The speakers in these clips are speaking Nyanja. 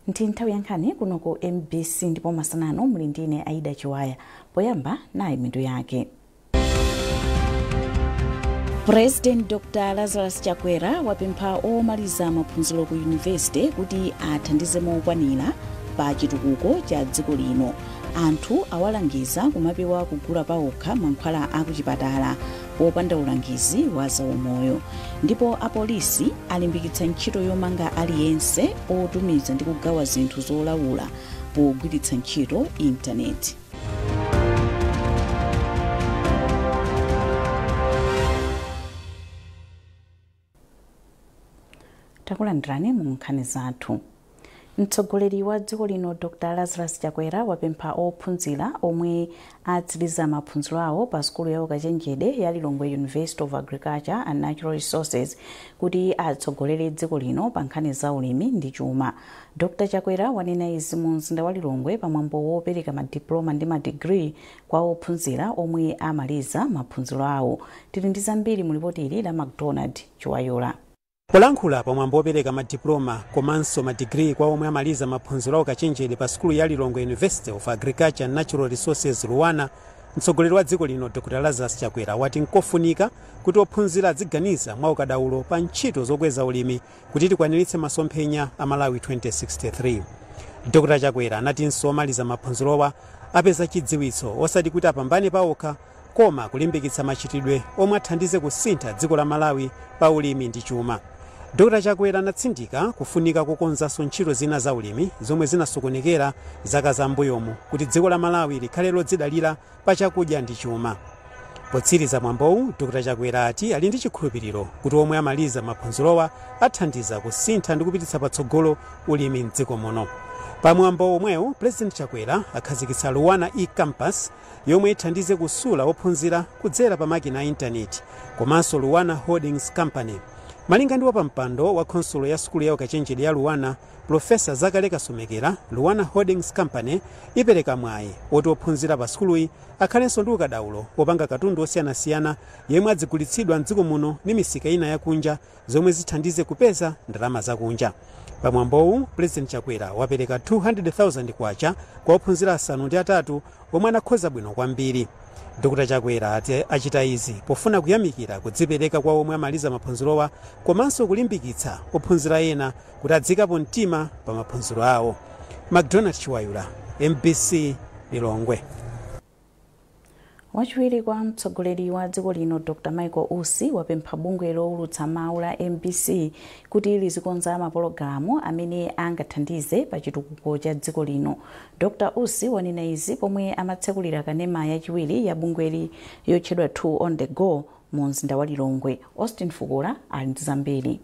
Ndi nthawi ya nkhani kuno ku MBC, ndipo masanano muli ndine Aida Chiwaya. Poyamba nayi mitu yake. President Dr. Lazarus Chakwera wapempha omaliza maphunziro ku yunivesite kuti athandize mokwanira pa chitukuko cha dziko lino. Anthu awalangiza kumapewa kugula pawokha mankhwala akuchipatala popanda ulangizi wa zaumoyo. Ndipo apolisi alimbikitsa ntchito yomanga aliyense otumiza ndi kugawa zinthu zolawula pogwiritsa ntchito intaneti. Takulandirani mu nkhani zathu. Mtsogoleri wa dziko lino Dr. Lazarus Chakwera wapempha ophunzira omwe atsiriza maphunziro awo pa sukulu ya ukachenjede ya Lilongwe University of Agriculture and Natural Resources kuti atsogolere dziko lino pa nkhani za ulimi ndi chuma. Dr. Chakwera wanena izi mu mzinda wa Lilongwe pamwambo wopereka madiploma ndi madigiri kwa ophunzira omwe amaliza maphunziro awo. Tili ndi zambiri mu lipoti ili la McDonald Chiwayola. Polankhula pamwambo wopereka madiploma komanso madigiri kwa omwe amaliza maphunziro aukachenjede pa sukulu ya Lilongwe University of Agriculture and Natural Resources LUANAR, mtsogoleri wa dziko lino Dr. Lazarus Chakwera wati nkofunika kuti ophunzira aziganiza mwa ukadaulo pa ntchito zokweza ulimi kuti tikwaniritse masomphenya a Malawi 2063. Dr. Chakwera anatinso omaliza maphunzirowa apeza chidziwitso osati kuti apambane pawokha, koma kulimbikitsa machitidwe omwe athandize kusintha dziko la Malawi pa ulimi ndi chuma. Dr. Chakwera anatsindika kufunika kukonzanso ntchito zina za ulimi zomwe zinasokonekera zaka zambuyomu kuti dziko la Malawi likhale lodzidalira pa chakudya ndi chuma. Potsiriza mwambowu, Dr. Chakwera ati ali ndi chikhulupiriro kuti omwe amaliza maphunzirowa athandiza kusintha ndi kupititsa patsogolo ulimi mdziko muno. Pamwambo omwewu, President Chakwera akhazikitsa LUANAR e-campus yomwe ithandize kusula ophunzira kudzera pa makina a intaneti, komanso LUANAR Holdings Company. Malinga ndi wapampando wa khonsolo ya sukulu ya ukachenjede ya LUANAR, Profesa Zakale Kasomekera, LUANAR Holdings Company ipereka mwayi woti ophunzira pa sukuluyi akhalenso ndi ukadaulo wopanga katundu osiyanasiyana yemwe adzigulitsidwa mdziko muno ndi misika ina yakunja, zomwe zithandize kupeza ndalama zakunja. Pamwambowu, President Chakwera wapereka 200,000 kwacha kwa ophunzira 8 omwe anakhoza bwino kwambiri. Dr. Chakwera ati achita izi pofuna kuyamikira kudzipereka kwa omwe amaliza maphunzirowa komanso kulimbikitsa ophunzira ena kuti adzikapo mtima pa maphunziro awo. McDonald Chiwayula, MBC Lilongwe. Wachiwiri kwa mtsogoleri wa dziko lino Dr. Michael Usi wapempha bungwe lowulutsa mawu la MBC kuti lizikonza mapologalamu amene angathandize pa chitukuko cha dziko lino. Dr. Usi wanena izi pomwe amatsekulira kanema yachiwiri ya bungweli yotchedwa 2 on the go mu mzinda wa Lilongwe. Austin Fukula ali ndi zambiri.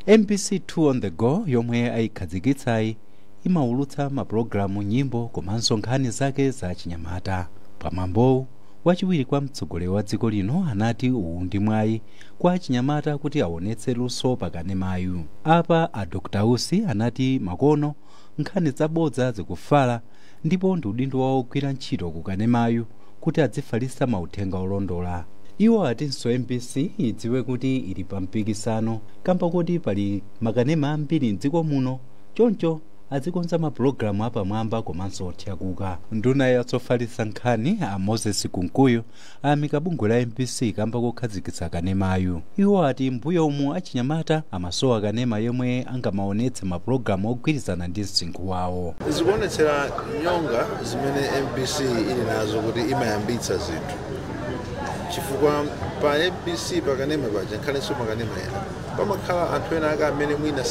MBC 2 on the go yomwe ayikhazikitsayi imawulutsa mapulogalamu, nyimbo komanso nkhani zake za chinyamata. Pamwambowu, wachiwiri kwa mtsogoleri wa dziko lino anati uwu ndi mwayi kwa chinyamata kuti aonetse luso pakanemayu. Apa a Dr. Usi anati makono nkhani zabodza zikufala ndipo ndi udindo wawo ogwira ntchito ku kanemayu kuti adzifalitsa mauthenga olondola. Iwo atinso MBC idziwe kuti ili pa mpikisano kamba kuti pali makanema ambiri mdziko muno, choncho azikonza mapulogalamu apamwamba komanso othyakuka. Nduna yatsofalitsa nkhani a Moses Kunkuyu ayamika bungwe la MBC kamba kokhazikitsa kanemayu. Iwo ati mbuyo umu achinyamata amasowa kanema yomwe angamaonetse mapulogalamu ogwirizana ndi msinkhu wawo. Zikuonetsera nyonga zimene MBC ili nazo kuti imayambitsa zinthu, chifukwa pa MBC pakanema paja nkhalenso makanema ena pamakhala anthu ena ake amene mwina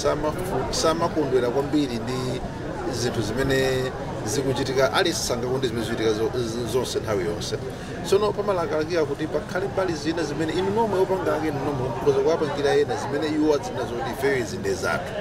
samakondwera kwambiri ndi zinthu zimene zikuchitika. Aliyense sangakonde zimene zikuchitika zonse nthawi yonse. Tsono pamalakalakika kuti pakhale mbali zina zimene inu nomwe opanga ake, inu nomwe mukhoza kuwapangira ena zimene iwo adzina zoti ifeyo izi ndi zathu.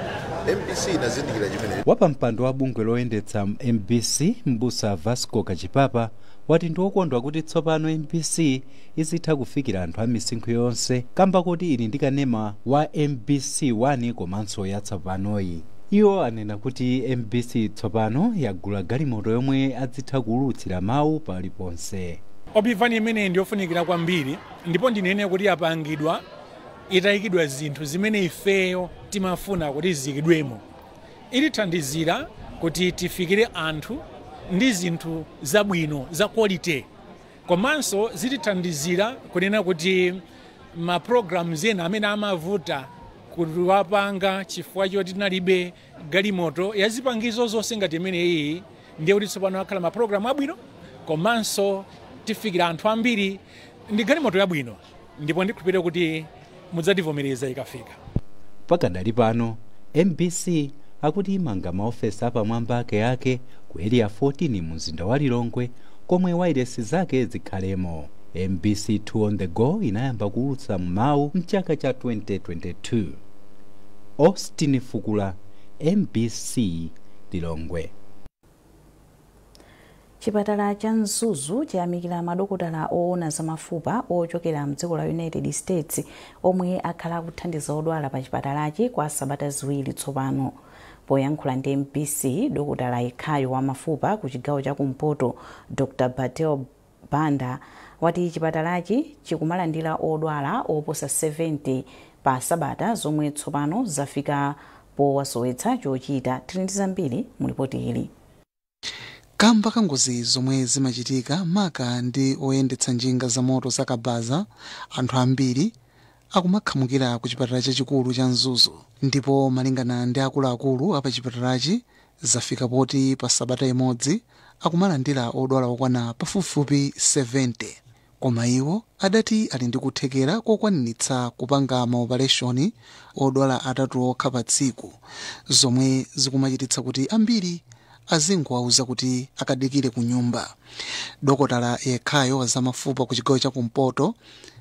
MBC inazindikira chimene. Wapampando wa bungwe loyendetsa MBC, Mbusa Vasco Kachipapa, wati ndi wokondwa kuti tsopano MBC izitha kufikira anthu a misinkhu yonse kamba kuti ili ndi kanema wa MBC 1 komanso yatsopanoyi. Iwo anena kuti MBC tsopano yagula galimoto yomwe adzitha kuwulutsira mawu paliponse. OB van imeneyi ndiyofunikira kwambiri, ndipo ndinene kuti yapangidwa itayikidwa zinthu zimene ifeyo timafuna kuti ziyikidwemo. Ilithandizira kuti tifikire anthu ndi zinthu zabwino za quality, komanso zitithandizira kunena kuti ma programs ena amene amavuta kuwapanga chifukwa choti tinalibe galimoto ya zipangizo zonse ngati imene iyi, ndiye kuti tsopano akhala ma program abwino komanso tifikira anthu ambiri ndi galimoto yabwino, ndipo ndikhulupirira kuti mudzativomereza ikafika. Pakadali pano MBC akuti imanga maofesi apamwamba ake ku Area 14 mu mzinda wa Lilongwe komwe wailesi zake zikhalemo. MBC 2 on the go inayamba kuulutsa mawu mchaka cha 2022. Austin Fukula, MBC Lilongwe. Chipatala cha Mzuzu chayamikira madokotala oona zamafupa ochokera mdziko la United States omwe akhala akuthandiza odwala pa chipatalachi kwa sabata 2 tsopano. Poyankhula ndi MBC, dokotala yekhayo wamafupa ku chigawo cha kumpoto Dr. Batel Banda wati chipatalachi chikumalandira odwala oposa 70 pa sabata zomwe tsopano zafika powasowetsa chochita. Tili ndi zambiri mu ripoti ili. Kamba kangozi zomwe zimachitika maka ndi oyendetsa njinga za moto za kabaza, anthu ambiri akumakhamukira ku chipatala chachikulu cha Mzuzu, ndipo malingana ndi akuluakulu apa chipatalachi zafika poti pa sabata imodzi akumalandira odwala okwana pafupifupi 70. Koma iwo adati ali ndi kuthekera kokwaniritsa kupanga maopereshoni odwala 3 okha pa tsiku, zomwe zikumachititsa kuti ambiri azingowauza kuti akadikire ku nyumba. Dokotala yekhayo zamafupa ku chigawo cha kumpoto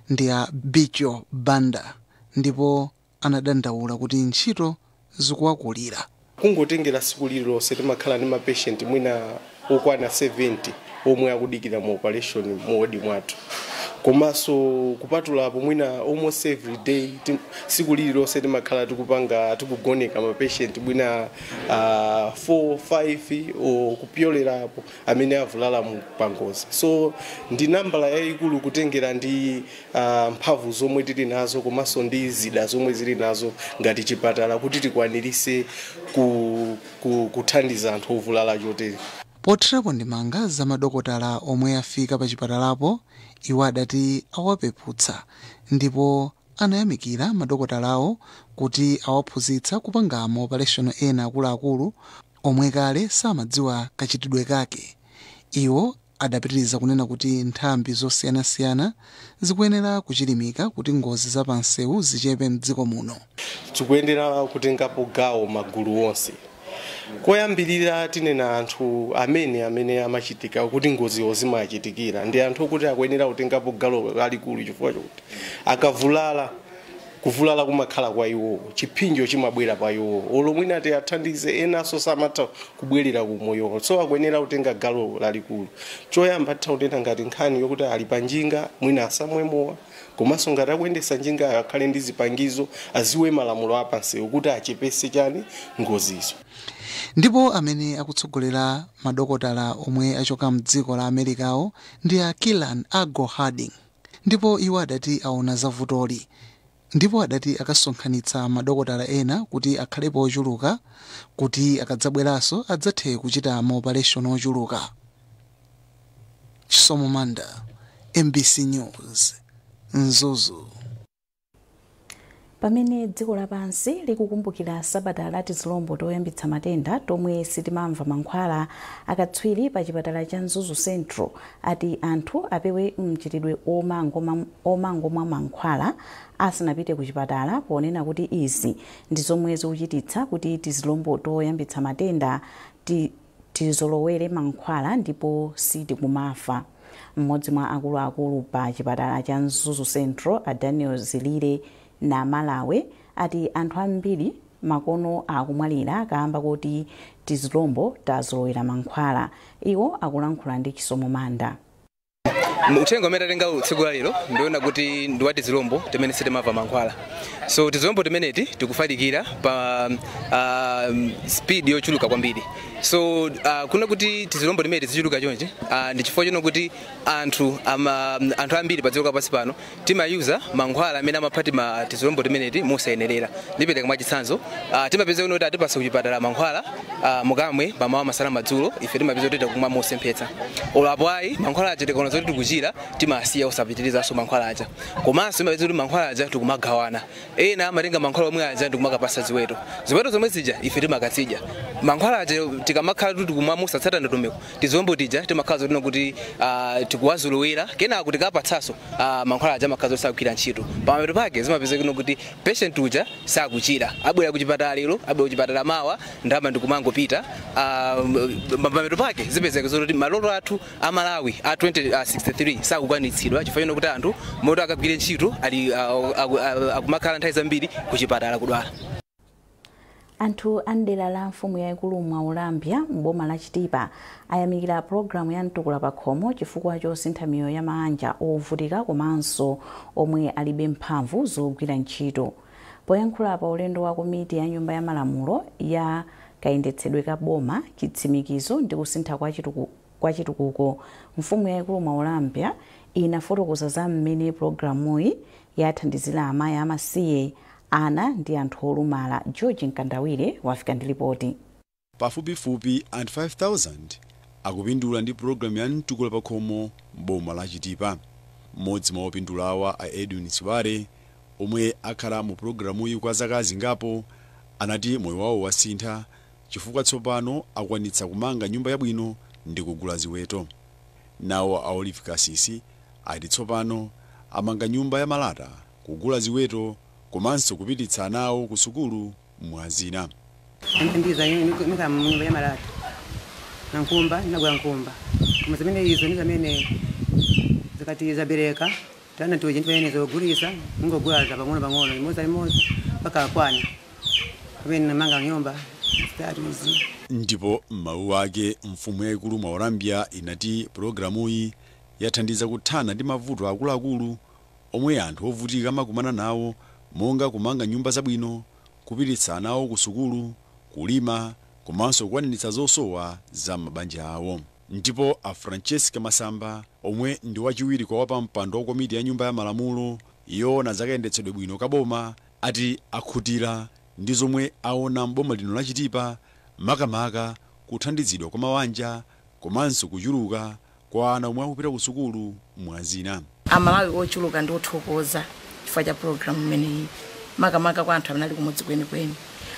ndi a Bicho Banda, ndipo anadandaula kuti ntchito zikuwakulira. Kungotengera siku lililonse timakhala ndi mapatient mwina okwana 70 omwe akudikira mu operation mu wodi mwathu, komanso kupatulapo mwina almost every day siku lililonse timakhala tikupanga tikugoneka mapatient mwina 4 5 o kupyolerapo amene avulala mu pangozi. So ndi nambala yayikulu kutengera ndi mphamvu zomwe tili nazo komanso ndi zida zomwe zili nazo ngati chipatala kuti tikwanirise kuthandiza anthu ovulala chotere. Pothirapo ndimanga za madokotala omwe afika pa chipatalapo, iwo adati awapeputsa ndipo anayamikira madokotalawo kuti awaphunzitsa kupanga maopereshoni ena akuluakulu omwe kale samadziwa kachitidwe kake. Iwo adapitiriza kunena kuti nthambi zosiyanasiyana zikuyenera kuchilimika kuti ngozi za pansewu zichepe mdziko muno. Tikuyenera kutengapo gawo magulu onse. Koyambirira tinena anthu amene amachitika kuti ngoziwo zimachitikira ndi anthu okuti akuyenera kutengapo gawo lalikulu, chifukwa chokuti akavulala kuvulala kumakhala kwa iwo, chipinjo chimabwera pa iwo, olo mwina ati athandize enanso samatha kubwerera kumoyo, so akuyenera kutenga gawo lalikulu. Choyamba titha ngati nkhani yokuti ali pa njinga mwina asamwe mowa, komanso ngati akuyendetsa njinga akhale ndi zipangizo, aziwe malamulo apansewu kuti achepese chani ngozizo. Ndipo amene akutsogolera madokotala omwe achoka mdziko la Amerikawo ndi a Kilan Ago Harding, ndipo iwo adati aona zavutoli ndipo adati akasonkhanitsa madokotala ena kuti akhalepo ochuluka kuti akadzabweranso adzathe kuchita maopereshoni ochuluka. Chisomo Manda, MBC News, Mzuzu. Pamene dziko lapansi likukumbukira sabata la tizilombo toyambitsa matenda tomwe sitimamva mankhwala, akatswiri pa chipatala cha Mzuzu Central ati anthu apewe mchitidwe omangomwa mankhwala asanapite ku chipatala, ponena kuti izi ndi zomwe zikuchititsa kuti tizilombo toyambitsa matenda tizolowere mankhwala ndipo sitikumafa. Mmodzi mwa akuluakulu pa chipatala cha Mzuzu Central, a Daniel Zilire na Malawi, ati anthu ambiri makono akumwalira kamba kuti tizilombo tazolowera mankhwala. Iwo akulankhula ndi Chisomo Manda. Uthenga umene tatenga tsiku la lero ndiona kuti ndi wa tizilombo timene sitimamva mankhwala. So tizilombo timeneti tikufalikira pa speed yochuluka kwambiri. So kuna kuti tizilombo timene tizichuluka chonchi ndi chifukwa chino kuti anthu ambiri pa dziko lapansi pano timayuza mankhwala amene amaphati ma tizilombo timeneti mosayenerera. Ndipereka mwachitsanzo, timapeza kuti atipasa kuchipatala mankhwala mukamwe pamawa, masana, madzulo. Ife timapeza kuti takumwa mosemphetsa. Olapo ayi, mankhwala aja tikaona zoti tikuchira timasiya osapitirizanso mankhwala aja. Komanso timapeza kuti mankhwala aja tikumagawana, ena amatenga mankhwala omwe aja ndikumakapasa ziweto, ziweto zomwe zija ife timakazidya. Mankhwala aja tikamakhala kuti tikumwa mosatsata ndondomeko, tizilombo tija timakhala zoti kuti tikuwazolowera, kenako tikapatsanso mankhwala aja amakhala zoti sakugwira ntchito. Pamapeto pake zimapeza kuti patient uja sakuchira, abwera kuchipatala lero, abwera kuchipatala mawa, ndalama ndikumangopita. Pamapeto pake zipezeka zoti maloto athu a Malawi a 2063 sakukwanitsidwa chifukwa chino kuti anthu moti akagwire ntchito ali akumakhala nthawi zambiri kuchipatala kudwala. Anthu a mdera la mfumu yayikulu Mwaulambya m'boma la Chitipa ayamikira pulogalamu ya Mtukula Pakhomo chifukwa chosintha miyoyo ya mabanja ovutika komanso omwe alibe mphamvu zogwira ntchito. Poyankhula pa ulendo wa komiti ya nyumba ya malamulo ya kayendetsedwe ka boma, chitsimikizo ndi kusintha kwa chitukuko, mfumu yayikulu Mwaulambya inafotokoza za mmene pulogalamuyi yathandizira amayi amasiye, ana ndi anthu olumala. George Mkandawire wafika ndi ripoti. Pafupifupi anthu 5000 akupindula ndi pulogalamu ya Mtukula Pakhomo m'boma la Chitipa. Mmodzi mwa opindulawa, a Edwin Siware, omwe akhala mu pulogalamuyi kwa zaka zingapo, anati moyo wawo wasintha chifukwa tsopano akwanitsa kumanga nyumba yabwino ndi kugula ziweto. Nawo a Olive Kasisi ati tsopano amanga nyumba ya malata, kugula ziweto komanso kupititsa ana awo ku sukulu, mwazina. Ndiza nika nyumba ya malata na nkumba, nagula nkumba, koma zimene izo ndi zamene zikati zabereka tana tuje ntwene zogulisa, ngogula za pang'ono pang'ono, limodzi limodzi mpaka akwana pamene namanga nyumba zitatu izi. Ndipo m'mawu ake, mfumu yayikulu Mwaulambya inati pulogalamuyi yathandiza kuthana ndi mavuto akuluakulu omwe anthu ovutika amakumana nawo, monga kumanga nyumba zabwino, kupititsa ana awo ku sukulu, kulima komanso kukwaniritsa zosowa za mabanja awo. Ndipo a Francesca Masamba, omwe ndi wachiwiri kwa wapampando wa komiti ya nyumba ya malamulo yoona zakayendetsedwe bwino kaboma, ati akhutira ndi zomwe aona m'boma lino la Chitipa, makamaka kuthandizidwa kwa mabanja komanso kuchuluka kwa ana omwe akupita ku sukulu, mwazina. Amalawi ochuluka ndi othokoza chifukwa cha pulogalamu imeneyi, makamaka kwa anthu amene ali kumudzi kwenikweni.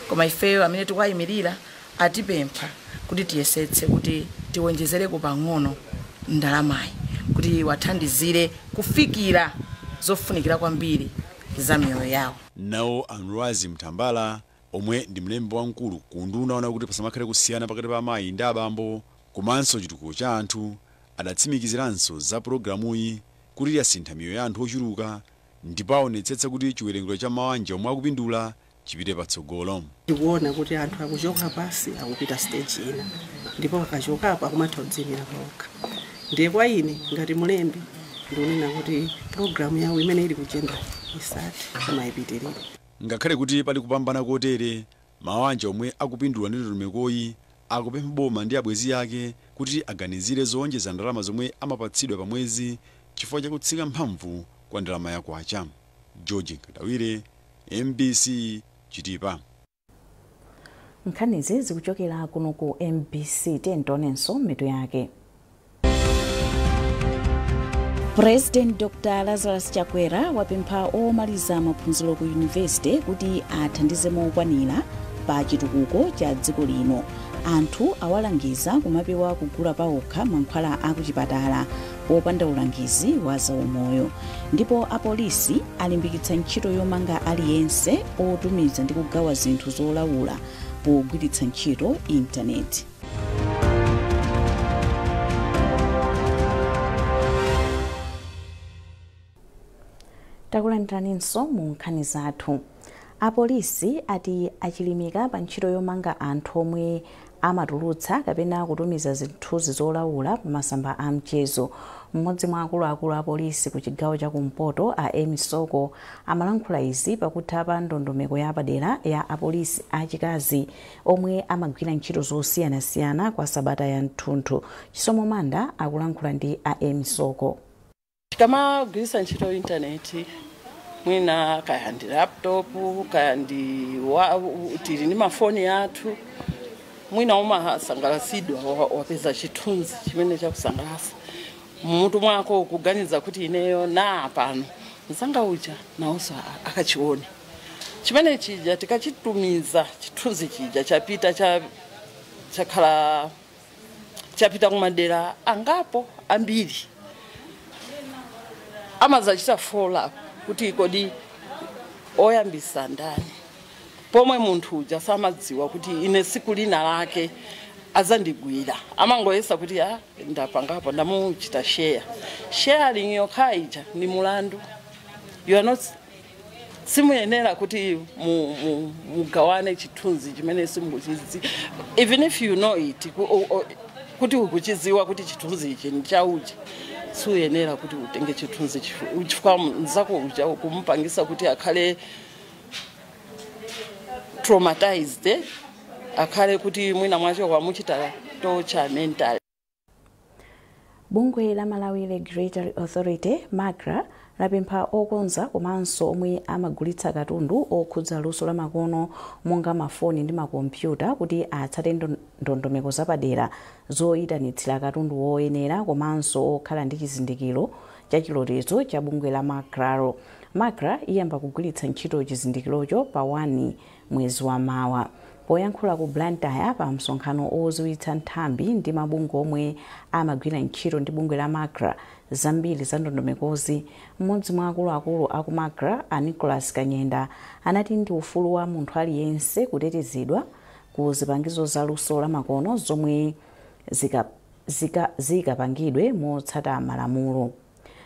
Koma ifeyo amene tikuwayimirira atipempha kuti tiyesetse kuti tiwonjezereko pang'ono ndalamayi kuti wathandizire kufikira zofunikira kwambiri za miyoyo yawo. Nawo Anrazi Mtambala, omwe ndi mlembi wamkulu ku unduna woona kuti pasamakhale kusiyana pakati pa amayi ndi abambo komanso chitukuko cha anthu, adatsimikiziranso za pulogalamuyi kuti yasintha miyoyo ya anthu ochuluka ndipo aonetsetsa kuti chiwerengero cha mabanja omwe akupindula chipite patsogolo. Tikuona kuti anthu akuchoka pasi akupita stage ina, ndipo akachokapo akumatha kudziyimira pawokha. Ndiye kwa ine ngati mlembi ndikunena kuti pulogalamu yawo imene ili ku gender isati koma ipitirire. Ngakhale kuti pali kupambana kotere, mabanja omwe akupindula ndi ndondomekoyi akupempha boma ndi abwenzi ake kuti aganizire zowonjeza ndalama zomwe amapatsidwa pa mwezi chifukwa chakutsika mphamvu kwa ndalama ya kwacha. George Nkadawire, MBC, Chitipa. Nkhanizi zikuchokera kuno ku MBC. Tionenso mitu yake. President Dr Lazarus Chakwera wapempha omaliza maphunziro ku yunivesite kuti athandize mokwanira pa chitukuko cha dziko lino. Anthu awalangiza kumapewa kugula pawokha mankhwala akuchipatala popanda ulangizi wa zaumoyo. Ndipo apolisi alimbikitsa ntchito yomanga aliyense otumiza ndi kugawa zinthu zolawula pogwiritsa ntchito intaneti. Takulandiraninso mu nkhani zathu. Apolisi ati achilimika pa ntchito yomanga anthu omwe amatulutsa kapena kutumiza zithunzi zolaula pa masamba a mchezo. Mmodzi mwa akuluakulu a polisi ku chigawo chakumpoto, a Amy Soko, amalankhula izi pakutha pa ndondomeko yapadera ya apolisi achikazi omwe amagwira ntchito zosiyanasiyana kwa sabata ya mthunthu. Chisomo Manda akulankhula ndi a Amy Soko. Tikamagwiritsa ntchito intaneti, mwina kaya ndi laptop, kaya ndi tili ndi mafoni athu, mwina umasangalasidwa, wapeza chithunzi chimene chakusangalasa mmutu mwako, kuganiza kuti ineyo na pano mzanga uja nawonso akachione chimene chija. Tikachitumiza chithunzi chija, chapita chakhala chapita kumadera angapo ambiri, amazachita follow up kuti kodi oyambisa ndani, pomwe munthu uja samadziwa kuti ine siku lina lake azandigwira. Amangoyesa kuti a ndapangapo, ndamuchita share. Sharing yokha ija ni mulandu. You are not, simuyenera kuti mugawane chithunzi chimene simukuchizi, even if you know it, kuti ukuchiziwa kuti chithunzi ichi ndi chauchi, suyenera kuti utenge chithunzi chifukwa mnzako uja kumupangisa kuti akhale traumatized, akhale kuti mwina mwacho wamuchita torture mental. Bungwe la Malawi Regulatory Authority, MACRA, lapempha okonza komanso omwe amagulitsa katundu okhudza luso lamakono monga mafoni ndi makompyuta kuti atsate ndondomeko zapadera zoyitanitsira katundu woyenera komanso okhala ndi chizindikiro cha chilolezo cha bungwe la MACRA. MACRA iyamba kugwiritsa ntchito chizindikirocho pa 1 mwezi wa mawa. Poyankhula ku Blantyre pa msonkhano odziwitsa nthambi ndi mabungwe omwe amagwira ntchito ndi bungwe la MACRA zambiri za ndondomekozi, mmodzi mwa akuluakulu aku MACRA, a Nicholas Kanyenda, anati ndi ufulu wa munthu aliyense kutetezedwa ku zipangizo za luso lamakono zomwe zikapangidwe motsata malamulo.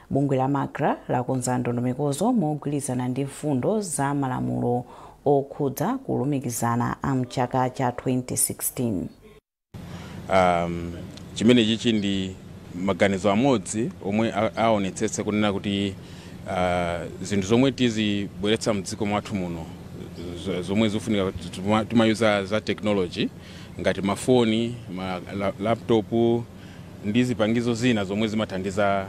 Bungwe la MACRA lakonza ndondomekozo mogwirizana ndi mfundo za malamulo okhudza kulumikizana a mchaka cha 2016. Chimene chichi ndi maganizo amodzi omwe aonetsetse kunena kuti zinthu zomwe tizibweretsa mdziko mwathu muno, zomwe zikufunika timayuza za technology ngati mafoni, ma laptop ndi zipangizo zina zomwe zimathandiza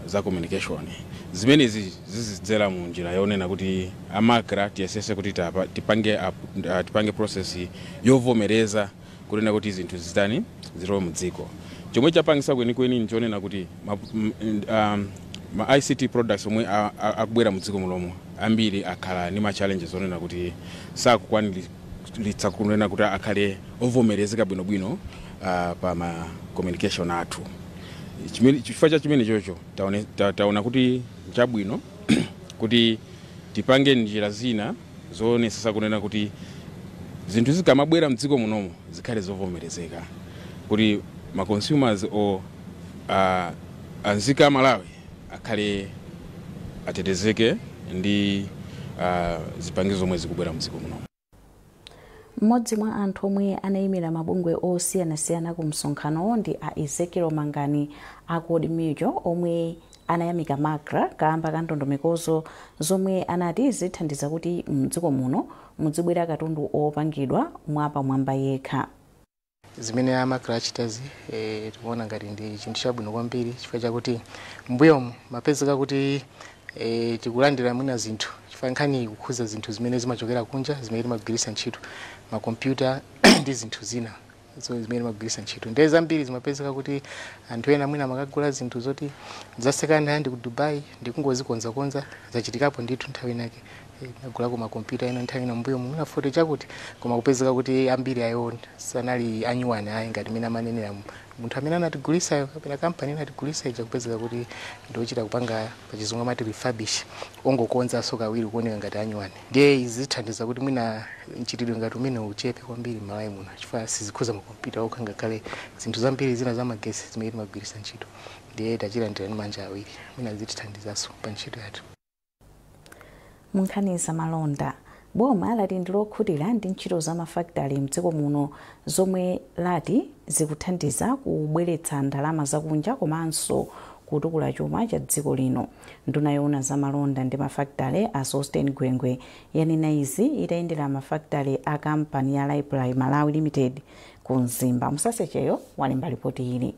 za communication, zimenezi zizidzera mu njira yonena kuti a MACRA tiyesese kuti tipange process yovomereza kunena kuti zinthu zitani, zilowe mudziko. Chomwe chapangisa kwenikweni nchonena kuti ma ICT products omwe akubwera mudziko mulomo ambiri akhala ndi ma challenges onena kuti sakukwaniritsa kunena kuti akhale ovomerezeka bwinobwino pa ma communication athu. Chifukwa cha chimene chocho taona kuti nchabwino kuti tipange njira zina zoonetsetsa kunena kuti zinthu zikamabwera mdziko munomo zikhale zovomerezeka, kuti ma consumers o anzika a Malawi akhale atetezeke ndi zipangizo zomwe zikubwera mdziko munomo. Mmodzi mwa anthu omwe anayimira mabungwe osiyanasiyana ku msonkhanowo ndi a Ezekiel Mangani a Old Mutual, omwe anayamika MACRA kamba ka ndondomekozo zomwe anati zithandiza kuti mdziko muno muzibwera katundu opangidwa mwapamwamba yekha. Zimene a MACRA achitazi, tikuona ngati ndi chinthu chabwino kwambiri, chifukwa chakuti mbuyomu mapezeka kuti tikulandira mwina zinthu, chifukwa nkhani ikukhuza zinthu zimene zimachokera kunja zimene timagwiritsa ntchito, makompyuta ndi zinthu zina so zimene timagwiritsa ntchito. Ndiye zambiri zimapezeka kuti anthu ena mwina amakagula zinthu zoti za second hand ku Dubai ndikungozikonzakonza. Zachitikapo ndithu nthawi inake, nagulako makompyuta ena nthawi ina mbuyo mwina 40 chakuti, koma kupezeka kuti ambiri ayo sanali anyuwani ayi ngati mene amanenera munthu amene anatigulitsayo kapena kampani inatigulitsa ija, kupezeka kuti ndiochita kupanga, pachizungu amati refurbish, ongokonzanso kawiri kuoneka ngati anyuwani. Ndiye izi zithandiza kuti mwina mchitidwe ngati umene uchepe kwambiri m'Malawi muno, chifukwa sizikhuza makompyuta okha, ngakhale zinthu zambiri zina zamagesi zimene timagwiritsa ntchito. Ndiye tachilandira ndi manja awiri, mwina zitithandizanso pa ntchito yathu. Munkhani za malonda, Boma lati ndi lokhutira ndi ntchito za mafakitale mdziko muno zomwe lati zikuthandiza kubweretsa ndalama zakunja komanso kutukula chuma cha dziko lino. Nduna yoona za malonda ndi mafakitale a Sosten Gwengwe yanena izi itayendera mafakitale a kampani ya Raiply Malawi Limited ku Mzimba. Musasecheyo walemba ripoti ili.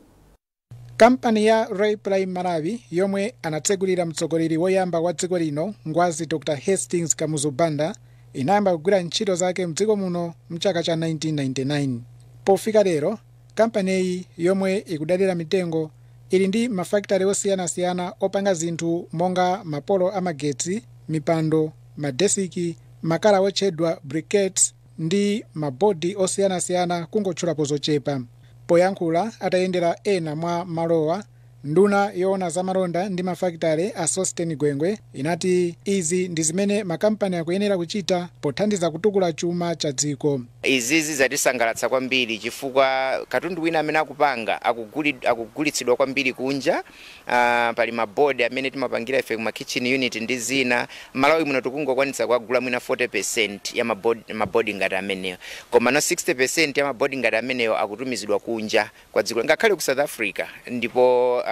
Kampani ya Raiply Malawi yomwe anatsegulira mtsogoleri woyamba wa dziko lino Ngwazi Dr Hastings Kamuzu Banda inayamba kugwira ntchito zake mdziko muno mchaka cha 1999. Pofika lero, kampaniyi yomwe ikudalira mitengo ili ndi mafakitale osiyanasiyana opanga zinthu monga mapolo amagetsi, mipando, madesiki, makala otchedwa briquettes ndi mabodi osiyanasiyana, kungotchulapo zochepa. Poyankhula atayendera ena mwa malowa, nduna yoona zamalonda ndi mafakitale a Sosten Gwengwe inati izi ndi zimene makampani akuyenera kuchita pothandiza kutukula chuma cha dziko. Izizi zatisangalatsa kwambiri chifukwa katundu wina amene akupanga akugulitsidwa kwambiri kunja. Pali mabodi amene timapangira ife kuma kitchen unit ndi zina. Malawi muno tikungokwanitsa kuagula mwina 40% ya mabodi ngati ameneyo, koma no 60% ya mabodi ngati ameneyo akutumizidwa kunja kwa dziko, ngakhale ku South Africa. Ndipo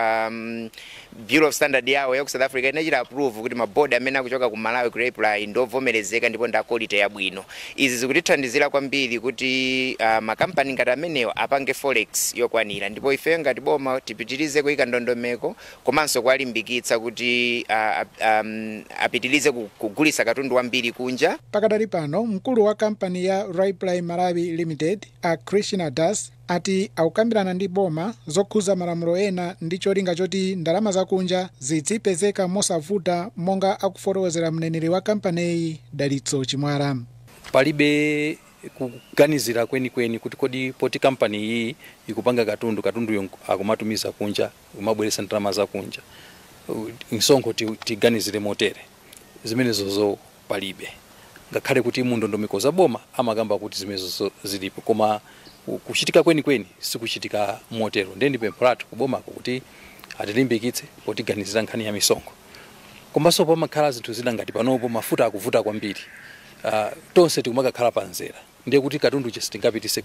Bureau of Standard yawo ya ku South Africa inachita approve kuti mabodi amene akuchoka ku Malawi ku Raiply ndovomerezeka ndipo nda quality yabwino. Izi zikutithandizira kwambiri kuti makampani ngati ameneyo apange forex yokwanira, ndipo ife ngati boma tipitirize kuyika ndondomeko komanso kuwalimbikitsa kuti apitirize kugulitsa katundu wambiri kunja. Pakadali pano, mkulu wa kampani ya Raiply Malawi Limited a Krishna Das ati akukambirana ndi boma zokhuza malamulo ena ndi cholinga choti ndalama zakunja zizipezeka mosavuta, monga akufotokozera mneneri wa kampaniyi Dalitso Chimwala. Palibe kuganizira kwenikweni kuti kodi poti kampani iyi ikupanga katundu, katunduyo akumatumiza kunja, kumabweretsa ndalama zakunja, msonkho tiganizire motere, zimenezozo palibe. Ngakhale kuti mu ndondomeko za boma amakamba kuti zimenezozo zilipo, koma kuchitika kwenikweni sikuchitika motero. Ndiye ndi pempho lathu kubomako kuti atilimbikitse potiganizira nkhani ya misonkho. Komanso pamakhala zinthu zina ngati panopo mafuta akuvuta kwambiri, tonse tikumakakhala panzera, ndiye kuti katundu sitingapitise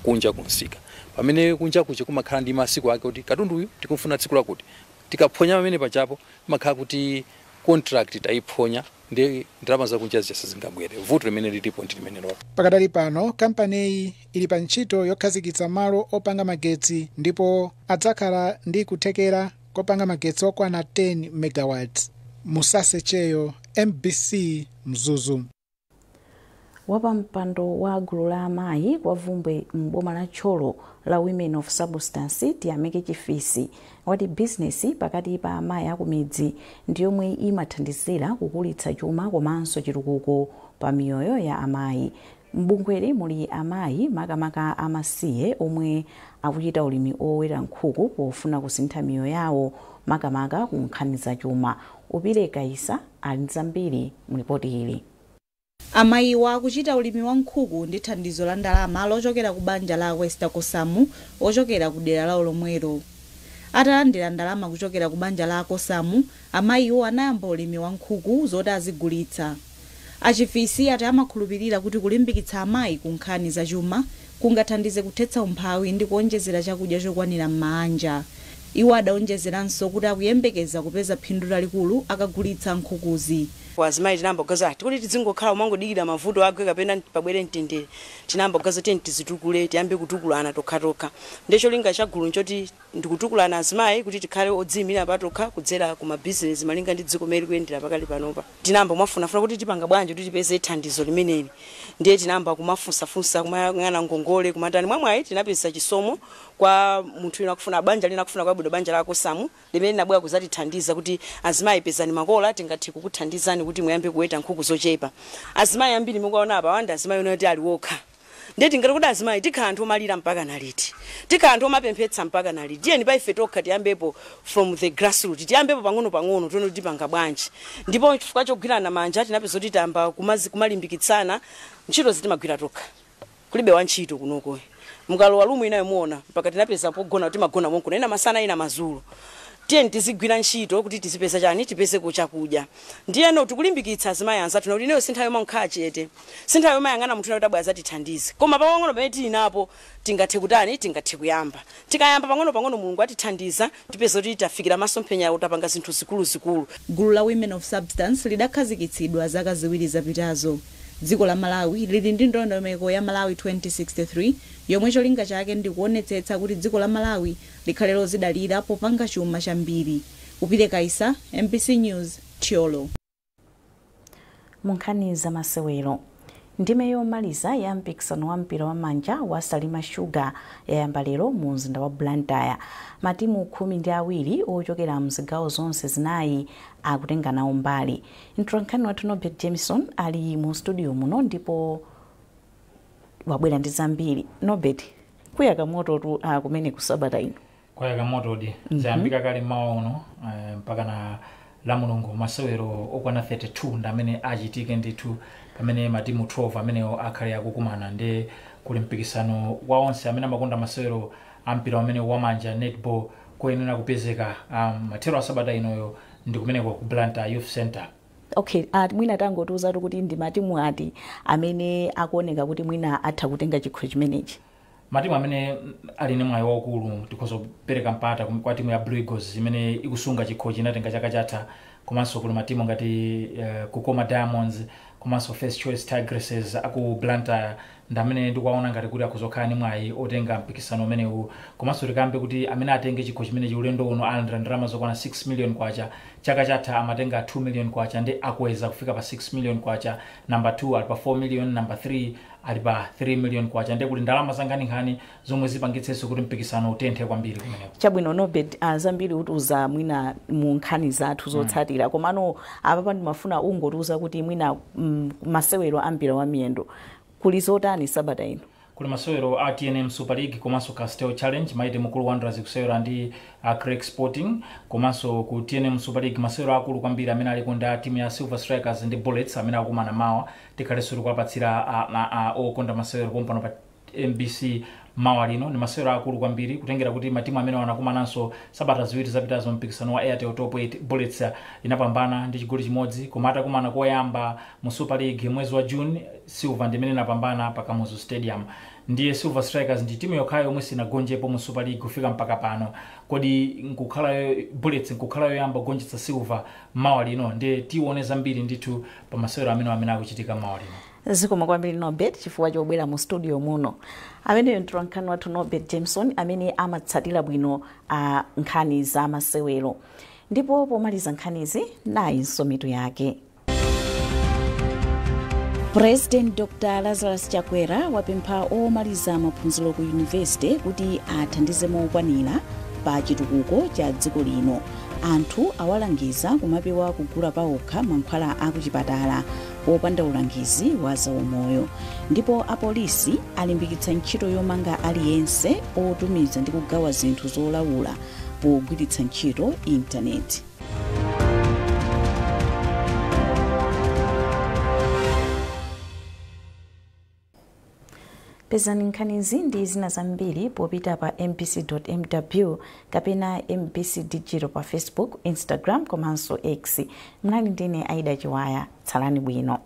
kunja kunsika, pamene kunja kuche kumakhala ndi masiku ake kuti katundu uyu tikumfuna tsiku lakuti. Tikaphonya pamene pachapo kumakhala kuti contract tayiphonya, ndi ndalama zakunja zija sizingabwere. Vuto limene lilipo ndi limenelo. Pakadali pano, kampaniyi ili pa ntchito yokhazikitsa malo opanga magetsi ndipo adzakhala ndi kuthekera kopanga magetsi okwana 10 megawatts. Musasecheyo, MBC, Mzuzu. Wapampando wa gulu la amayi kwa Vumbwe m'boma la Thyolo la Women of Substance Tiyamike Chifisi wati bizinesi pakati pa amayi akumidzi ndi yomwe imathandizira kukulitsa chuma komanso chitukuko pa miyoyo ya amayi. M'bungweli muli amayi makamaka amasiye omwe akuchita ulimi oweta nkhuku pofuna kusintha miyoyo yawo makamaka ku nkhani za chuma. Upire Kaisa ali ndi zambiri mu ripoti ili. Amayiwa akuchita ulimi wa nkhuku ndi thandizo la ndalama lochokera ku banja la Wester Kosamu ochokera ku dera lawo lomwelo. Atalandira ndalama kuchokera ku banja la Kosamu, amayiwo anayamba ulimi wa nkhuku zoti azigulitsa. Achifisi ati amakhulupirira kuti kulimbikitsa amayi ku nkhani za chuma kungathandize kuthetsa umphawi ndi kuonjezera chakudya chokwanira m'mabanja. Iwo adaonjezeranso kuti akuyembekeza kupeza phindu lalikulu akagulitsa nkhukuzi. Azimayi tinayamba kugaza tikuti tizingokhala umangodikira mavuto agwe kapena pabwere mtendere. Tinayamba kugaza tiyeni tizitukule, tiyambe kutukulana tokhatokha. Ndiye cholinga cha gulu nchoti ndikutukulana azimayi kuti tikhale odziyimira patokha kudzera ku mabizinesi malinga ndi dziko meri kuyendera pakali panopa. Tinayamba kumafunafuna kuti tipanga bwanji kuti tipeze thandizo limeneli. Ndiye tinayamba kumafunsafunsa, kumayang'ana ngongole, kumatani. Mwamwayi tinapeza chisomo kwa munthu wina akufuna banja lina akufuna kwabwino banja la Kosamu limene linabwera kuzatithandiza kuti azimayi pezani makola, tingathe kukuthandizani kuti muyambe kuweta nkhuku zochepa. Azimayi ambiri mukuwaona apa wanda azimayi onoti ali wokha. Ndiye tingati kuti azimayi tikhala anthu omalira mpaka naliti, tikhala anthu omapemphetsa mpaka naliti. Tiyeni pa ife tokha tiyambepo from the grassroots, tiyambepo pang'ono pang'ono tione kuti tipanga bwanji. Ndipo chifukwa chogwirana manja tinapeza kuti tiyamba kumalimbikitsana ntchito zitimagwira tokha, kulibe wantchito kunoko. Mukalowa lumu inayo muona mpaka tinapeza pogona kuti magona monkuno, ina masana ina madzulo. Tiyeni tizigwira ntchito kuti tizipeza chani, tipezeko chakudya. Ndiyeno tikulimbikitsa azimayi anzathu nakuti ineyo sinthawi yomwe nkhala chete, sinthawi yomwe ayang'ana munthu kuti abwera azatithandize, koma pang'ono pamene tili napo tingathe kutani, tingathe kuyamba. Tikayamba pang'ono pang'ono, Mulungu atithandiza, tipeza kuti tafikira masomphenya, tapanga zinthu zikuluzikulu. Gulu la Women of Substance lidakhazikitsidwa zaka 2 zapitazo. Dziko la Malawi lili ndi ndondomeko ya Malawi 2063 yomwe cholinga chake ndi kuonetsetsa kuti dziko la Malawi likhale lozidalira popanga chuma chambiri. Upite Kaisa, MBC News, Thyolo. Mu nkhani zamasewero, ndime yomaliza ya mpikisano wa mpira wa manja wa Salima Sugar yayamba lero mu mzinda wa Blantyre. Matimu 12 ochokera mzigawo zonse zinayi akutenga nawo mbali. Mtolankhani wathu Norbert Jameson ali mu studio muno ndipo wabwera ndi zambiri. Norbert, kuyaka moto kumene kusabata ino? Kuyaka moto di. Zayambika kale mmawa uno mpaka na la Mulungu. Masewero okwana 32 ndi amene achitike ndithu, pamene matimu 12 amenewo akhale akukumana. Ndi kuli mpikisano wa onse amene amakonda masewero ampira amene wamanja, netball, kuyenera kupezeka mathero a sabata inoyo ndi kumeneko ku Blantyre Youth Center. Okay, mwina tangotiuzatu kuti ndi matimu ati amene akuoneka kuti mwina atha kutenga chikho chimenechi? Matimu amene ali ndi mwayi waukulu, tikhoza kupereka mpata kwa timu ya Blue Eagles imene ikusunga chikho chinatenga chaka chatha, komanso kuli matimu ngati Kukoma Diamonds komanso First Choice Tigresses aku Blantyre, ndi amene ndikuwaona ngati kuti akuzokhala ndi mwayi otenga mpikisano umenewu. Komanso tikambe kuti amene atenge chikho chimenechi ulendo uno alandira ndalama zokwana 6 million kwacha. Chaka chatha amatenga 2 million kwacha, ndi akweza kufika pa 6 million kwacha. Number 2 ali pa 4 million, number 3 ali pa 3 million kwacha. Ndiye kuti ndalama zankhaninkhani zomwe zipangitsenso kuti mpikisano utenthe kwambiri kumeneko. Chabwino, Norbert, zambiri utiuza mwina mu nkhani zathu zotsatira, komano apapa ndimafuna ungotiuza kuti mwina masewero ambira wa miyendo kuli zotani sabata ino? Kuli masewero a TNM Super League komanso Castel Challenge. Mighty Mukuru Wanderers kusewera ndi Craig Sporting. Komanso ku TNM Super League, masewero akulu kwambiri amene aliko ndi a timu ya Silver Strikers ndi Bullets amene akumana mawa. Tikhalenso tikuwapatsira okonda masewero pompano pa MBC mawa lino. Ndi masewero akulu kwambiri kutengera kuti matimu amene anakumananso sabata 2 zapitazo mpikisano wa Airtel Top 8, Bullets inapambana ndi chigoli chimodzi, koma atakumana koyamba mu Super League mwezi wa June, Silver ndi imene inapambana pa Kamuzu Stadium. Ndiye Silver Strikers ndi timu yokhayo yomwe sinagonjepo mu Super League kufika mpaka pano. Kodi nkukhala Bullets nkukhala yoyamba kugonjetsa Silver mawa lino? Ndiye tione zambiri ndithu pa masewero amene akuchitika mawa lino. Zikomo kwambiri, Norbert, chifukwa chobwera mu studio muno. Ameneyo mtolankhani wathu Norbert Jameson amene amatsatira bwino nkhani za masewero. Ndipo pomaliza nkhanizi, nayinso mitu yake. President Dr Lazarus Chakwera wapempha omaliza maphunziro ku yunivesite kuti athandize mokwanira pa chitukuko cha dziko lino. Anthu awalangiza kumapewa kugula pawokha mankhwala akuchipatala popanda ulangizi wa zaumoyo. Ndipo apolisi alimbikitsa ntchito yomanga aliyense otumiza ndi kugawa zinthu zolawula pogwiritsa ntchito intaneti. Pezani nkhanizi ndi zina zambiri popita pa mbc.mw kapena MBC Digital pa Facebook, Instagram komanso X. Mnali ndine Aida Chiwaya. Tsalani bwino.